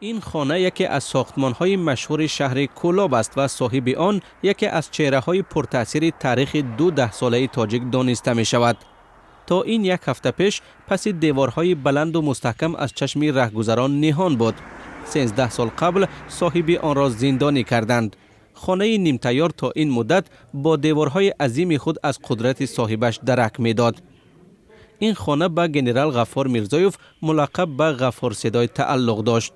Ин хона яке аз сохтмонҳои машҳури шаҳри Кӯлоб аст ва соҳиби он яке аз чеҳраҳои пуртаъсири таърихи ду даҳсолаи тоҷик дониста мешавад. То ин як ҳафта пеш паси деворҳои баланду мустаҳкам аз чашми раҳгузарон ниҳон буд. 13 сол қабл соҳиби онро зиндонӣ карданд. Хонаи нимтайёр то ин муддат бо деворҳои азими худ аз қудрати соҳибаш дарак медод. Ин хона ба генерал Ғаффор Мирзоев, мулаққаб ба Ғаффор Седой, тааллуқ дошт.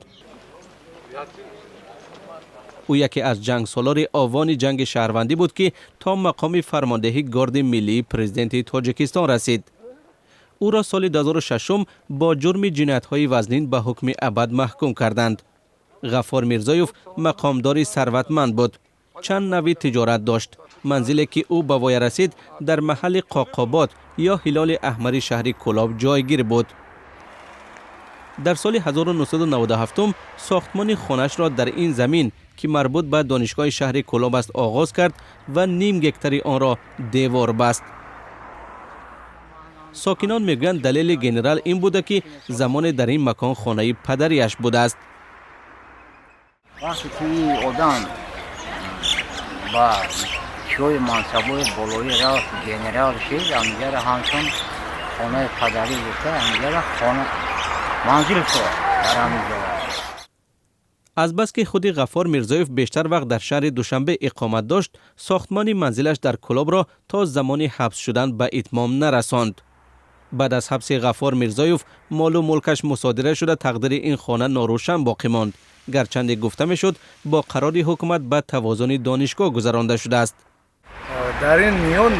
Ӯ яке аз ҷангсолори овони ҷанги шаҳрвандӣ буд, ки то мақоми фармондеҳи Гарди миллии президенти Тоҷикистон расид. Ӯро соли 2006 бо ҷурми ҷиноятҳои вазнин ба ҳукми абад маҳкум карданд. Ғаффор Мирзоев мақомдори сарватманд буд, чанд навъи тиҷорат дошт. Манзиле, ки ӯ ба воя расид, дар маҳалли Қоқобод ё Ҳилоли Аҳмари шаҳри Кӯлоб ҷойгир буд. Дар соли 1997 сохтмони хонаашро дар ин замин, ки марбут ба донишгоҳи шаҳри Кӯлоб аст, оғоз кард ва ним гектари онро девор баст. Сокинон мегӯянд, далели генерал ин буда, ки замоне дар ин макон хонаи падариаш будааст. Вақте ки ин одам ба ҷои мансабҳои болоӣ рафт, генерал шид, ҳаминҷара ҳамчун хонаи падарӣ гуфта, ҳаминҷара хона манзил сохт дар ҳамин ҷо. Азбаски худи Ғаффор Мирзоев бештар вақт дар шаҳри Душанбе иқомат дошт, сохтмони манзилаш дар Кӯлобро то замони ҳабс шудан ба итмом нарасонд. Баъд аз ҳабси Ғаффор Мирзоев молу мулкаш мусодира шуда, тақдири ин хона норӯшан боқӣ монд, гарчанде гуфта мешуд, бо қарори ҳукумат ба тавозуни донишгоҳ гузаронда шудааст. Дар ин миён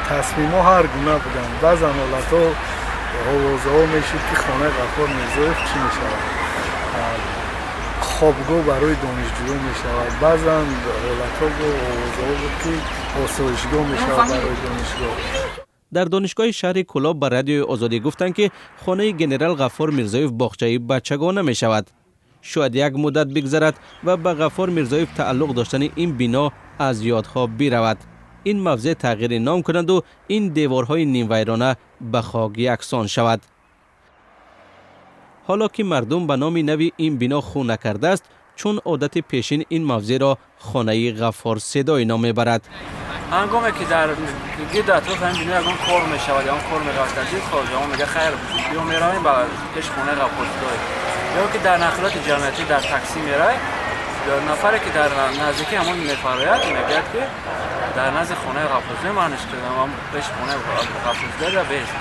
тасмимҳо ҳар гуна буданд. Баъзан ҳолатҳо овозаҳо мешуд, ки хонаи Ғаффор Мирзоев чӣ мешавад, хобгоҳ барои донишҷӯён мешавад. Баъзан ҳолатҳо овозаҳо буд, ки осоишгоҳ мешавад барои донишгоҳ. Дар донишгоҳи шаҳри Кӯлоб ба Радиои Озодӣ гуфтанд, ки хонаи генерал Ғаффор Мирзоев боғчаи бачагона мешавад. Шояд як муддат бигзарад ва ба Ғаффор Мирзоев тааллуқ доштани ин бино аз ёдҳо биравад, ин мавзеъ тағйири ном кунанду ин деворҳои нимвайрона ба хок яксон шавад. Ҳоло ки мардум ба номи нави ин бино хӯ накардааст, чун одати пешин ин мавзеъро хонаи Ғаффор Седой ном мебарад. Ҳангоме ки дар гирду атрофи ҳамин бино ягон кор мешавад, ягон кор меравад, дар дил хоҷаон мега: «Хайр, биё, меравем ба пеши хонаи Ғаффор Седой». Ё ки дар нақлиёти ҷамъиятӣ, дар таксӣ меравӣ, нафаре ки дар наздикии ҳамон мефарояд, мегӯяд, ки дар назди хонаи Ғаффор Седой ман нишастам, пеши хонаи Ғаффор Седой бест.